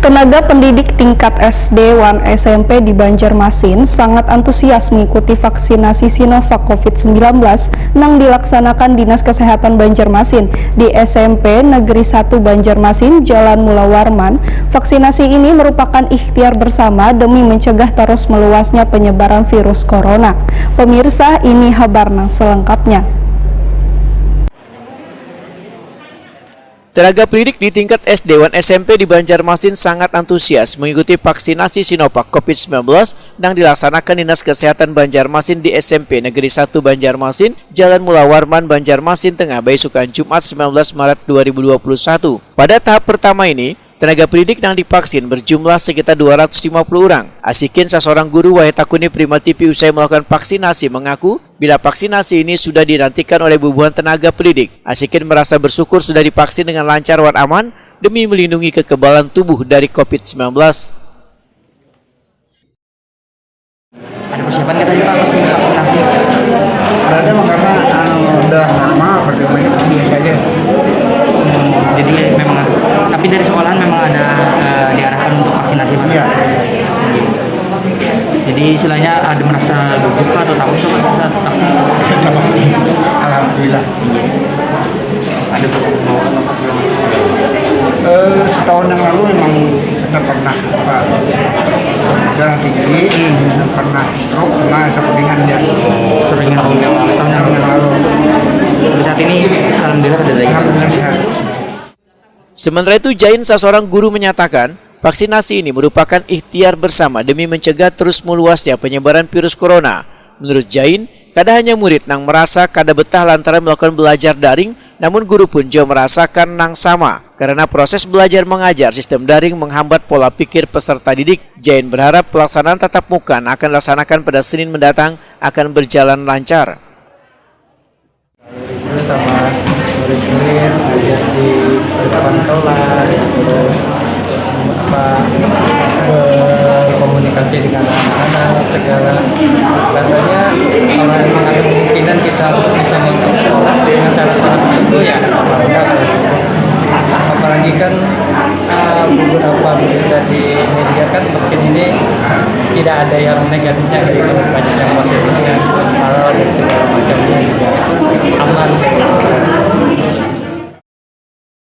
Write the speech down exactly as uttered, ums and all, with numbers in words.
Tenaga pendidik tingkat S D wan S M P di Banjarmasin sangat antusias mengikuti vaksinasi Sinovac covid sembilan belas nang dilaksanakan Dinas Kesehatan Banjarmasin di S M P Negeri satu Banjarmasin, Jalan Mula Warman. Vaksinasi ini merupakan ikhtiar bersama demi mencegah terus meluasnya penyebaran virus corona. Pemirsa, ini habar nang selengkapnya. Tenaga pendidik di tingkat S D wan S M P di Banjarmasin sangat antusias mengikuti vaksinasi Sinovac covid sembilan belas nang dilaksanakan Dinas Kesehatan Banjarmasin di S M P Negeri satu Banjarmasin, Jalan Mula Warman, Banjarmasin Tengah, baisukan Jumat sembilan belas Maret dua ribu dua puluh satu. Pada tahap pertama ini, tenaga pendidik nang divaksin berjumlah sekitar dua ratus lima puluh orang. Asikin saseorang guru wayah takuni Prima T V usai melakukan vaksinasi mengaku, bila vaksinasi ini sudah dinantikan oleh bubuhan tenaga pendidik. Asikin merasa bersyukur sudah divaksin dengan lancar wan aman demi melindungi kekebalan tubuh dari covid sembilan belas. Ada persiapan nggak tadi Pak pas mau vaksinasi? Berarti emang karena anu, udah normal, berarti banyak biasa aja. Hmm, jadi memang, tapi dari sekolahan memang ada eh, diarahkan untuk vaksinasi Pak? Iya. Jadi istilahnya ada merasa gugup Pak atau takut Pak saat vaksin? Alhamdulillah. Ada Pak? Eh, setahun yang lalu memang kita pernah apa, darah tinggi, pernah stroke, pernah sekuningan dia. Sering tahun yang lalu. Setahun yang lalu. Tapi saat ini alhamdulillah ada lagi. Alhamdulillah sehat. Sementara itu, Jain, saseorang guru, menyatakan vaksinasi ini merupakan ikhtiar bersama demi mencegah terus meluasnya penyebaran virus corona. Menurut Jain, kada hanya murid nang merasa kada betah lantaran melakukan belajar daring, namun guru pun juga merasakan nang sama karena proses belajar mengajar sistem daring menghambat pola pikir peserta didik. Jain berharap pelaksanaan tatap muka nang akan dilaksanakan pada Senin mendatang akan berjalan lancar. Guru sama murid-murid belajar di depan kelas, terus apa, berkomunikasi dengan anak-anak segala. Rasanya kalau emang ada kemungkinan kita bisa masuk sekolah dengan syarat-syarat tertentu, ya kenapa enggak, kalau gitu. Apalagi kan eh, beberapa berita di media kan vaksin ini tidak ada yang negatifnya, kayak gitu, banyak yang positifnya, halal dan segala macamnya juga aman, kayak gitu.